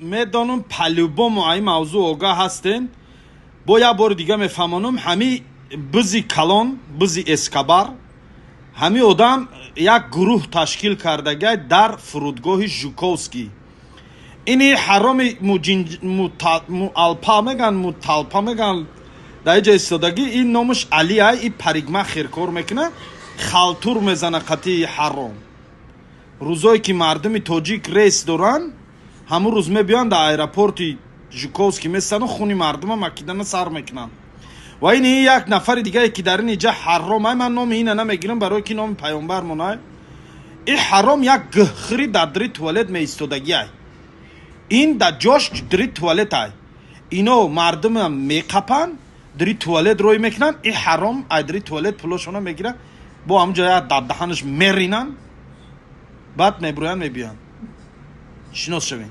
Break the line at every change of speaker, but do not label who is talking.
Медонам, по-любому ай мавзӯъ огаҳ ҳастен. Бо як бори дига мефаҳмонам. Ҳами бизи калон, бизи Эскобар, ҳами одам як гурӯҳ ташкил кардагай дар фурудгоҳи Жуковский. Ини ҳароми муалпа меган, муталпа меган, дар иҷа истодагӣ. Ин номаш Али ай, и парикмахер кор мекунад, халтур мезана қатии ҳаром. Рӯзое ки мардуми тоҷик рейс доранд, ҳамун рӯз мебиёянд, дар аэропорти Жуковский месану хуни мардума макидана сар мекунанд. Ва ин як нафари дигае, ки дар ин иҷа ҳарром ай, ман номи ина намегирам, барое ки номи паёмбармон ай. И ҳаром як гӯҳхири дар дри туалет меистодагӣ ай. Ин дар ҷош дри туалет ай. Ино мардума меқапанд, дри туалет рӯй мекунанд. И ҳаром ай дри туалет пулошона мегирад, бо ҳамун ҷоя дар даҳанаш меринанд, баъд мебурӯянд, мебиёянд. Шинос шавем.